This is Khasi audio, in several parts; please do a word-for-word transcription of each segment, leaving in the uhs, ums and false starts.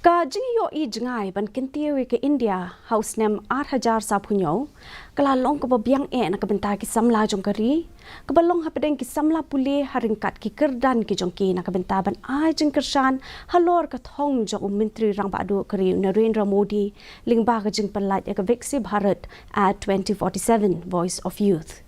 Ka jingïohi jngai ban kyntiew ïa ka India ha u snem ar hajar sawphew hynñiew ka la long kaba biang eh na ka bynta ki samla jong ka ri, kaba long hapdeng ki samla pule ha ryngkat ki kyrdan ki jong ki na ka bynta ban ai jingkyrshan halor ka thong jong u Myntri Rangbah Duh ka ri u Narendra Modi lyngba ka jingpynlait ïa ka Viksit Bharat at twenty forty-seven Voice of Youth.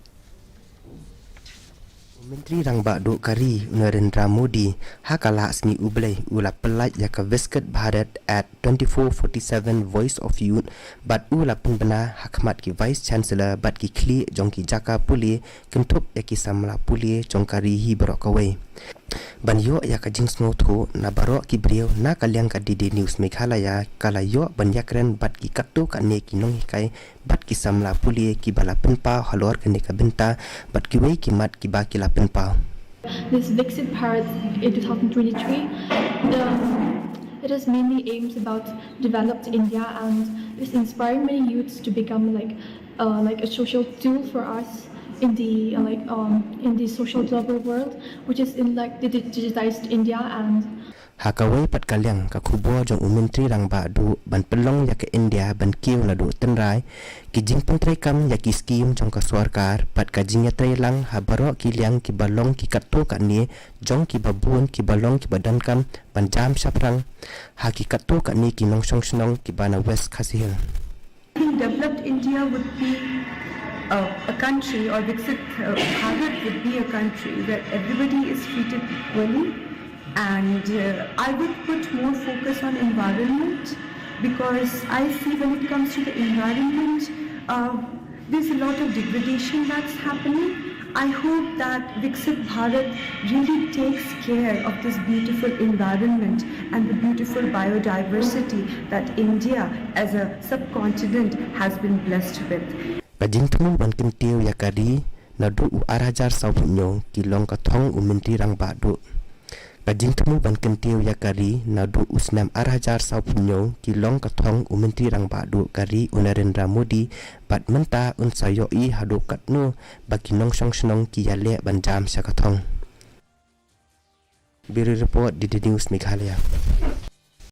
U Myntri Rangbah Duh ka ri u Narendra Modi ha ka la sngi U Blei u la pynlait ïa ka Viksit Bharat at twenty-four forty-seven Voice of Youth bad u la pynbna ha khmat ki Vice Chancellor bad ki khlieh jong ki jaka pule kynthup ïa ki samla pule jong ka ri hi baroh kawei. Ban ïoh ïa ka jingsngewthuh na baroh ki briew, na ka liang ka D D News Meghalaya ka la ïoh ban ïakren bad ki katto katne ki nonghikai bad ki samla pule kiba la pynpaw halor kane ka bynta bad kiwei ki mat kiba ki la pynpaw. This Viksit Bharat in twenty twenty-three, um, it is mainly aims about developed India and is inspiring many youths to become like uh, like a social tool for us in the uh, like um, in the social global world, which is in like the di- digitized India and Ha kawei pat ka liang, ka khubor jong u Myntri Rangbah Duh ban pynlong ïa ka India ban kiew naduh tynrai, ki jingpyntreikam ïa ki skim jong ka sorkar bad ka jingïatreilang ha baroh ki liang kiba long ki katto katne jong kiba bun kiba long kiba donkam ban jam shaphrang ha ki katto katne ki nongshong shnong kiba na West Khasi Hills. I think developed India would be uh, a country, or Viksit uh, Bharat would be a country where everybody is treated equally. And uh, I would put more focus on environment, because I see when it comes to the environment, uh, there's a lot of degradation that's happening. I hope that Viksit Bharat really takes care of this beautiful environment and the beautiful biodiversity that India as a subcontinent has been blessed with. Ka jingthmu ban kyntiew ïa ka ri naduh u ar hajar sawphew hynñiew ki long ka thong u Myntri Rangbah Duh. Ka jingthmu ban kyntiew ïa ka ri naduh u snem ar hajar sawphew hynñiew ki long ka thong u Myntri Rangbah Duh ka ri u Narendra Modi, bad mynta un sa ïohi haduh katno ba ki nongshong shnong ki ïaleh ban jam sha ka thong. Bureau Report, D D News Meghalaya.